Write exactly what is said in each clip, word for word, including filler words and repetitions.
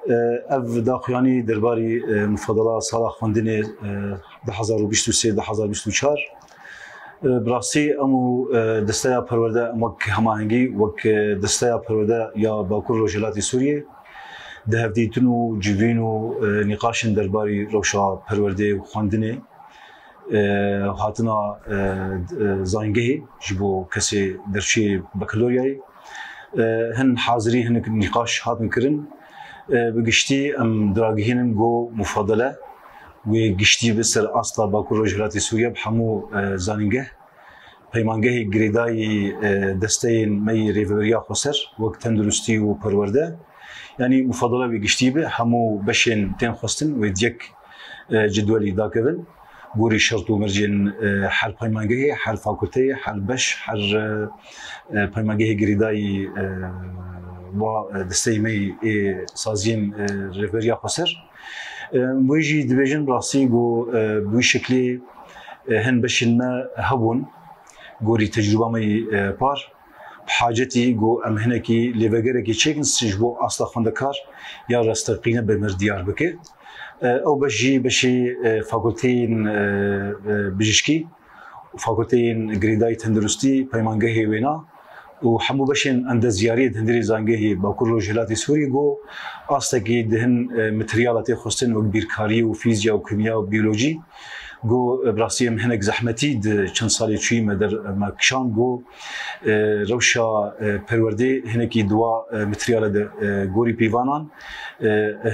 Ev daxuyanî derbarî mufadala sala xwendinê du hezar û bîst û sê du hezar bîst û çar. Bi rastî em û desteya perwerde em wek hemahengî, wek desteya perwerde ya Bakur Rojhilatê Sûriyê di hevdîtin û civîn û nîqaşên derbarî rewşa perwerdeyê û xwendinê hatina zayîngehê ji bo kesê derçiyê bakaloryayê. Hin hazirî hinek nîqaş hatin kirin. Bi giştî em diragihînin ku mufadele wê giştî bi ser asta Bakur Rojhilatê Sûriye bi hemû zanîngeh, peymangehê girêdayî desteyên me yî Rêveberiya Xweser wek tenduristî û perwerde, yanî mufadele wê giştî bi hemû beşên tên xwestin wê di yek cedwelî dakevin. Gorî şert û mercên her peymangehê, her fakulteyê, her beş, her peymangehê girêdayî wa desteyê me yî ê saziyên Rêveberiya Xweser. Wê jî dibêjin rastî ku bi wî şeklê hin beşên me hebûn, gorî tecrûba me yî par, bi hacetî ku em hinekî lêvegerekê çêkin ji bo asta xwendekar ya rasteqîne bi mir diyar bike. Ew beş jî beşê fakulteyên bijişkî û fakulteyên girêdayî tenduristî, peymangehê wêna û hemû beşên endezyariyê di hundirê zangehê Bakur Rojhilatê Sûriyê ku astekî di hin materyala tê xwestin wek bîrkarî û fîzya û kîmya û biyolojî ku bi rastî em hinek zehmetî di çend salê çûyî me der me kişand ku rewşa perwerdê hinekî di wa materyala de gorî pîvanan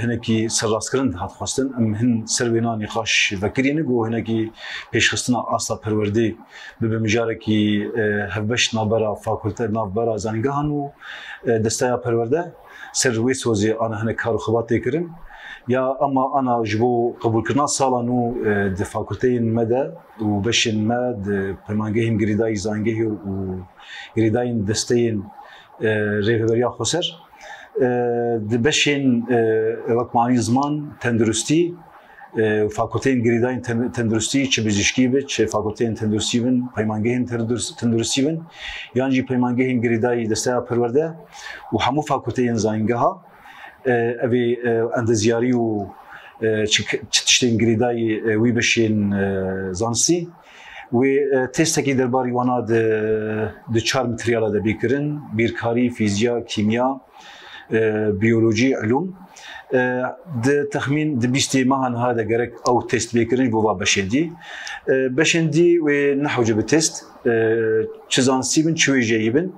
hinekî serrastkirin dihat xwestin. Em hin ser wêna nîqaş vekirîne ku hinekî pêşxistina asta perwerdê bibe mijarekî hevbeş navbera fakulte, navbera zanîngehan û desteya perwerde ser wê sozê ana hinek kar û xebat tê kirin. Ya ema ana ji bo qebûlkirina sala nû di fakulteyên me de û beşên me di peymangehên girêdayî zangehê û girêdayên desteyên Rêveberiya Xweser di beşên wek manî ziman, tenduristî, fakulteyên girêdayên ten-, tenduristî, çi bijîşkî be, çi fakulteyên tenduristî bin, peymangehên tendurist-, tenduristî bin, yan jî peymangehên girêdayî desteya perwerde û hemû fakulteyên zayîngeha, evê endezyarî û çi, çi tiştên girêdayî wî beşên zanistî. Wê testekî derbarî wana di, di çar materyala de bê kirin, bîrkarî, fîzya, kîmya, biyolojî, ilûm. Di texmîn di bîstê meha niha de gerek ew test bê kirin ji bo va beşên dî. Beşên dî wê nehewce bi test, çi zanistî bin, çi wêjeyî bin.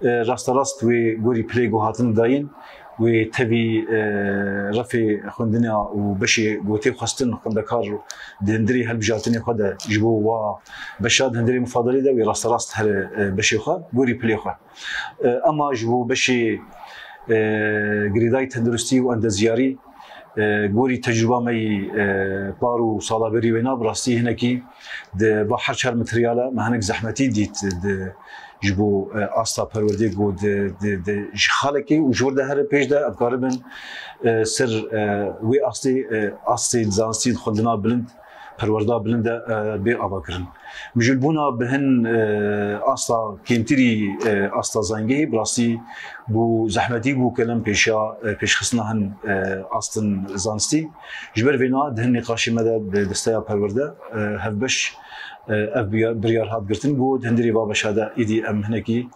Rasterast wê gorî pilê ku hatin dayîn, wê tevî refê xwendina û beşê ku tê xwestin xwendekar di hundirê hilbijartinê xwe de ji bo wa beşa di hundirê mufadalê de wê rasterast here beşê xwe, gorî pilê xwe. Ema ji bo beşê girêdayî tenduristî û endezyarî, gorî tecrûba me yî par û sala berî wêna bi rastî hinekî di va her çar materyala me hinek zehmetî dît di, ji bo asta perwerdê ku di, di, di ji xalekê û ji wir de here pêş de em karibin ser wê astê, astê zanistî xwendina bilind, perwerda bilind de bê avakirin. Mijûlbûna bi hin asta kêmtirî asta zangehê bi rastî bû zehmetî bû kelem pêşiya pêşxistina hin astin zanistî. Ji ber vêna di hin nîqaşê me de bi desteya perwerde hevbeş ev biya-, biryar hat girtin ku di hundirê va beşa de êdî em hinekî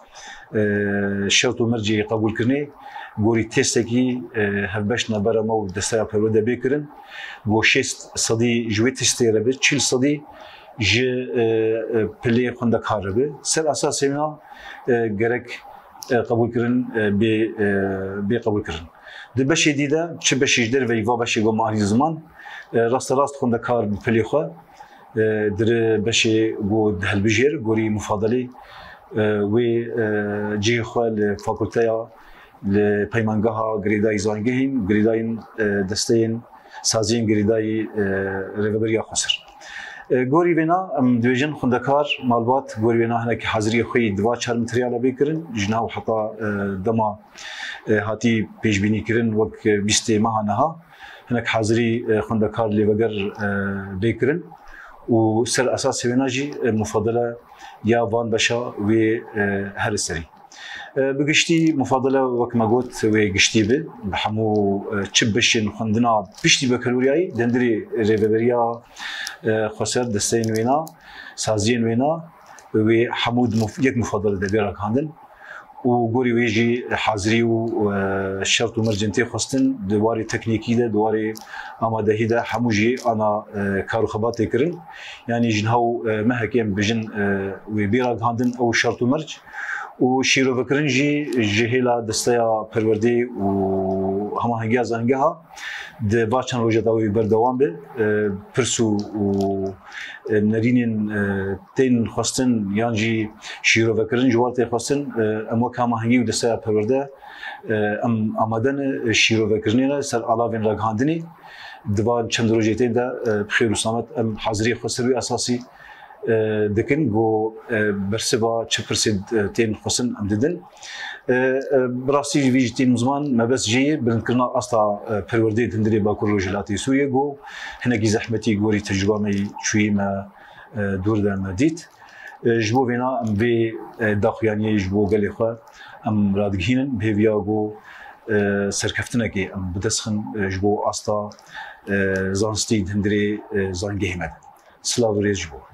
şert û mercê qebûlkirinê gorî testekî hevbeş navbera me û desteya perwerde bê kirin. Ku şêst sedî ji wê testê re bi, çil sedî ji pilê xwendekar re bi. Ser esasê wina gerek qebûlkirin bê, bê qebûlkirin. Di beşê dî de çi beşê ji derveyî va beşê ku me anî ziman, rasterast xwendekar bi pilê xwe dire beşê ku dihilbijêr, gorî mufadalê wê cihê xwe li fakulteya, li peymangeha girêdayî zangehîn, girêdayîn desteyên saziyên girêdayî Rêveberiya Xweser. Gorî vêna em dibêjin xwendekar malbat, gorî vêna hinekî haziriyê xwe yî di va çar materyala bê kirin, ji niha û heta dema hatî pêşbînî kirin wek bîstê meha niha. Hinek hazirî xwendekar lêveger bê kirin û ser esasê wêna jî mufadele ya van beşa wê here serî. E, bi giştî mufadele wek me got wê giştî bi, bi hemû, e, çi beşên xwendina piştî bekeloriyayî di hundirê rêveberiya, e, xweser, desteyên wêna, saziyên wêna, wê hemû di muf-, yek mufadele de bê ragihandin û gorî wê jî hazirî û, e, şert û mercên tê xwestin di warê teknîkî de, di warê amadehî de hemû jî ana, e, kar û xebatê kirin. Yanî ji niha û, e, mehekê em bijin, e, wê bê ragihandin ew şert û merc û şîrovekirin jî ji hêla desteya perwerdê û hemahengiya zangeha di va çend roja de wê berdewam be. E, pirs û, û, e, nerînên, e, tên xwestin yan jî şîrovekirin ji war tê xwestin, e, em wek hemahengî û desteya perwerde, e, em amade ne şîrovekirinê ne ser alavên ragihandinê. Di van çend rojê tên de, e, bi xêr û selamet em haziriyê xweser û esasî, e, dikin, ku, e, bersiva çi pirsê, e, tên xwestin em didin. E, e, bi rastî jî vî jî tên ziman mebest jê ye bilindkirina asta, e, perwerdeyê di hundirê Bakur Rojhilatê Sûriyê, ku hinekî zehmetî gorî tecrûba me yî çûyî me, e, dûr de me dît. E, ji bo vêna em vê, e, daxuyaniyê ji bo gelê xwe em radigihînin, bi hêviya ku, e, serkeftinekê em bi dest xin, e, ji bo asta, e, zanistî di hundirê, e, zangehê me de. Silav û rêz ji bo we.